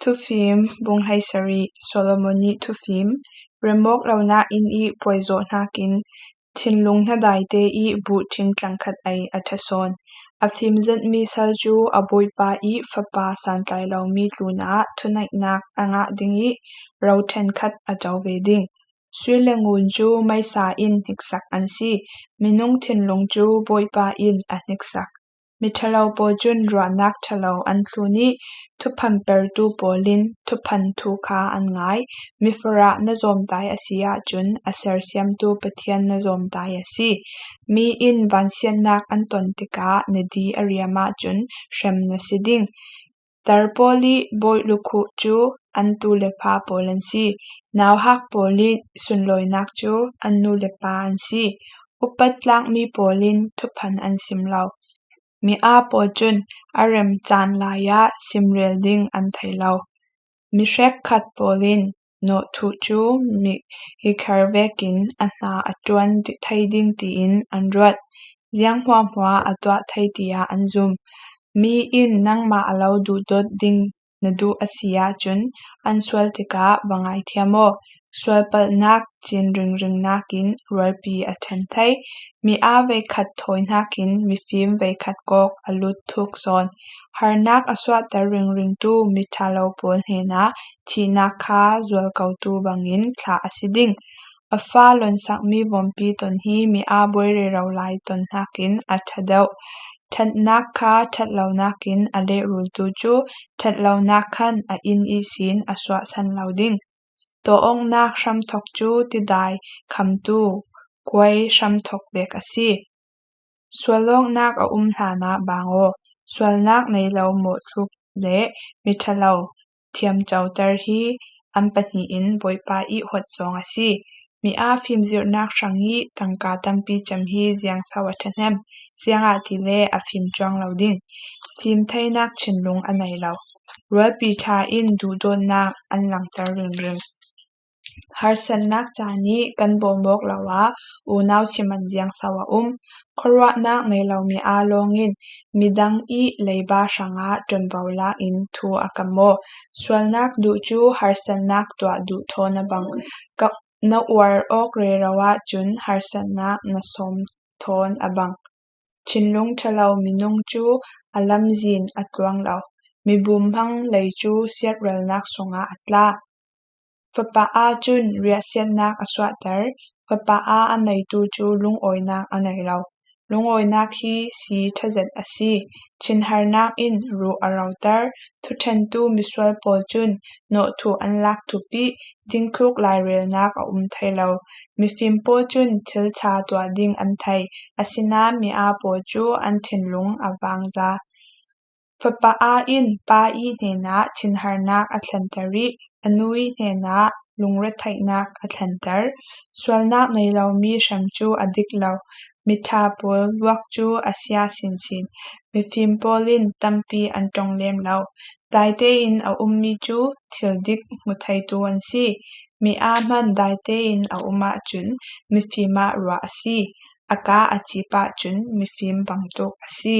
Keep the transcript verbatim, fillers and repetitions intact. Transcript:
Thufim bung hleisarih. Solomon ih thufim. Remawk lohna inn ih puaizawh hnakin thinlung hnadaite ih buhṭhing tlangkhat ei a ṭha sawn. A fimzet mi sal cu a bawipa ih fapa santlai lomi tlunah thuneihnak a ngah ding ih ro ṭhenkhat a co ve ding. Sui le ngun cu meisa in hniksak an si. Minung thinlung cu bawipa in a hniksak. Miṭhalo pawl cun ruahnak ṭhalo an thlun ih thuphan pertu pawl in thuphan thu kha an ngai. Mifarah na zawmtai a si ahcun a sersiamtu Pathian na zawmtai a si. Mi in vansiatnak an ton tikah na di a riam ahcun hrem na si ding. Tar pawl ih bawi lukhuh cu an tu le fa pawl an si. Nauhak pawl ih sunlawinak cu an nu le pa an si. Upat tlakmi pawl in thuphan an sim lo. Mi aa pawl cun a rem caan lai ah simrel ding an thei lo. Mi hrekkhat pawl in nawhthuh cu mi hi kher vekin a hna a ṭuan thei ding tiin an ruat. Ziang hmuahhmuah a tuah thei tiah an zum. Mi in nangmah a lo duhdawt ding na duh a si ahcun an sual tikah va ngaithiam aw. Sualpalhnak cin ringring nakin rualpi a ṭhen thei. Mi aa veikhat thawi hnakin mifim veikhat kawk a lut thuk sawn. Harnak a suahter ringringtu miṭhalo pawl hnenah thihnak kha zualkotu bangin thlah a si ding. A fa lonsakmi vompi ton hi mi aa buai rero lai ton hnakin a ṭha deuh. Ṭhatnak kha ṭhat lonak in a lehrultu cu ṭhat lonak khan a inn ihsin a suahsan lo ding. Tawawknak hramthok cu tidai khamtu kuai hramthok bek a si. Sual awknak a um hlanah bang aw. Sualnak nei lo mawhthluk le miṭhalo thiamcoter hi an pahnih in Bawipa ih huat zawng a si. Mi aa fimzirhnak hrang ih tangka tampi cam hi ziangso a ṭhahnem, ziangahtile a fim cuang lo ding. Fim theinak thinlung a nei lo. Rualpi ṭha in duhdawtnak an langter ringring. Harsatnak caan ih kan bawmawk lo ah unau siman ziangso a um. Khuaruahnak nei lomi aa lawngin midang ih leiba hrangah ṭuanvo lakin thu a kam aw. Sualnak duh cu harsatnak tuah duh thawn a bang. Ka, na uar awk rero ahcun harsatnak na sawm thawn a bang. Thinlung ṭhalo minung cu a lamzin a tluang lo. Mibum hmang lei cu siatralnak sungah a tla. Fapa aa cun riahsiatnak a suahter. Fapa aa a neitu cu lungawinak a nei lo. Lungawinak hi si ṭha zet a si. Thinharnak in ruh a roter. Thuṭhentu misual pawl cun nawhthuh an lak thup ih dingthluk lairelnak a um thei lo. Mifim pawl cun thil ṭha tuah ding an thei. Asinain mi aa pawl cu an thinlung a vangza. Fapa aa in pa ih hnenah thinharnak a thlenter ih a nu ih hnenah lungretheihnak a thlenter. Sualnak nei lomi hrem cu a dik lo. Miṭha pawl vuak cu a sia sinsin. Mifim pawl in tampi an ṭong lem lo. Daite in a ummi cu thil dik hmu theitu an si. Mi aa hman daite in a um ahcun mifim ah ruah a si. A ka a cip ahcun mifim bangtuk a si.